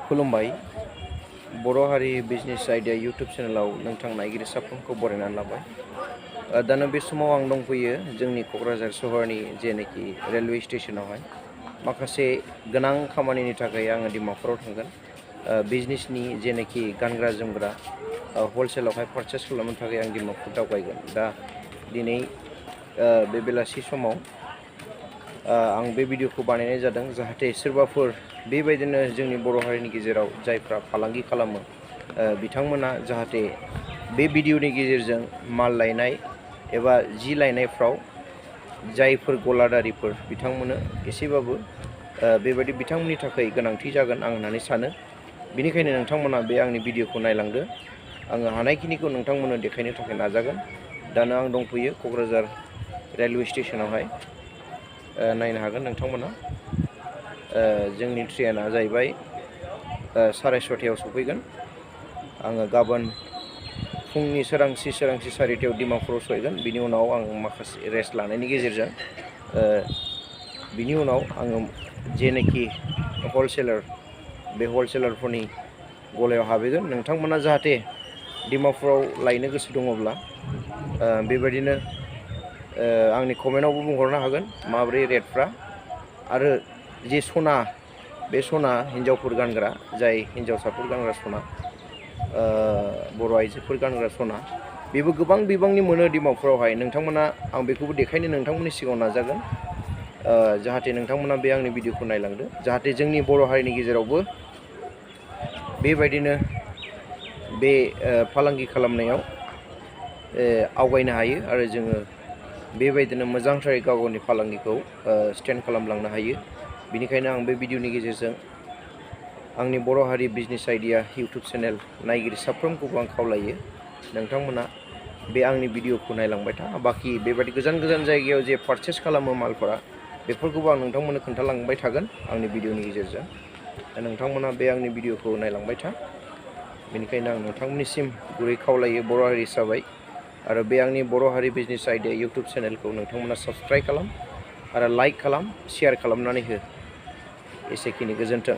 खुलुमबाय बर' हारि business idea YouTube चेनेलाव नोंथां नायगिरि साफ्रोमखौ बरायनानै लाबाय। दानो बे समाव आं दंफैयो जोंनि क'क्राझार सहरनि जेनाखि रेलवे स्टेशनावहाय माखासे गोनां खामानिनि थाखाय आङो डिमापुराव थांगोन। बिजनेसनि जेनाखि गानग्रा जोमग्रा हलसेलावहाय पारचेस खालामनो थाखाय आं डिमापुर दावबायगोन। दा दिनै बे बेलासि समाव आं बे भिडिअखौ बानायनाय जादों जाहाथे सोरबाफोर बेबायदिनो जोंनि बर' हारिनि गेजेराव जायफ्रा फालांगि खालामो बिथांमोना जाहाथे बे भिडिअनि गेजेरजों माल लायनाय एबा जि लायनायफ्राव जायफोर गलादारिफोर बिथांमोननो एसेबाबो बेबायदि बिथांमोननि थाखाय गोनांथि जागोन आं होननानै सानो। बेनिखायनो नोंथांमोना बे आंनि भिडिअखौ नायलांदो। आङो हानायखिनिखौ नोंथांमोननो देखायनो थाखाय नाजागोन। दानो आं दंफैयो क'क्राझार रेलवे स्टेशनावहाय नायनो हागोन नोंथांमोना। जोंनि ट्रेना जाहैबाय 6:30 सफैगोन। आङो गाबोन फुंनि सोरांसि 4:30 डिमापुराव सहैगोन। बिनि उनाव आं माखासे रेस्ट लानायनि गेजेरजों बिनि उनाव आङो जेनाखि हलसेलार बे हलसेलारफोरनि गलायाव हाबहैगोन। नोंथांमोना जाहाथे डिमापुराव लायनो गोसो दङब्ला बेबायदिनो आंनि कमेन्टआवबो बुंहरनो हागोन माब्रै रेटफ्रा। आरो जे सना बे सना हिन्जावफोर गानग्रा जाय हिन्जावसाफोर गानग्रा सना बर' आइजोफोर गानग्रा सना बेबो गोबां बिबांनि मोनो डिमापुरावहाय। नोंथांमोना आं बेखौबो देखायनो नोंथांमोननि सिगाङाव नाजागोन जाहाथे नोंथांमोना बे आंनि भिडिअखौ नायलांदो जाहाथे जोंनि बर' हारिनि गेजेरावबो बेबायदिनो बे फालांगि खालामनायाव आवगायनो हायो आरो जोङो बेबायदिनो मोजांथारै गाव गावनि फालांगिखौ स्टेन्ड खालामलांनो हायो। बेनिखायनो आं बे भिडिअनि गेजेरजों आंनि बर' हारि बिजनेस आइडिया यूट्यूब चेनेल नायगिरि साफ्रोमखौबो आं खावलायो नोंथांमोना बे आंनि भिडिअखौ नायलांबाय था। बाखि बेबायदि गोजान गोजान जायगायाव जे पारचेस खालामो मालफोरा बेफोरखौबो आं नोंथांमोननो खोन्थालांबाय थागोन आंनि भिडिअनि गेजेरजों। नोंथांमोना बे आंनि भिडिअखौ नायलांबाय था। बेनिखायनो आं नोंथांमोननिसिम गुरै खावलायो बर' हारि हिसाबै। आरो बे आंनि बर' हारि बिजनेस आइडिया यूट्यूब चेनेलखौ नोंथांमोना साबस्क्राइब खालाम आरो लाइक खालाम, शेयार खालामनानै हो। एसेखिनि गोजोन्थों।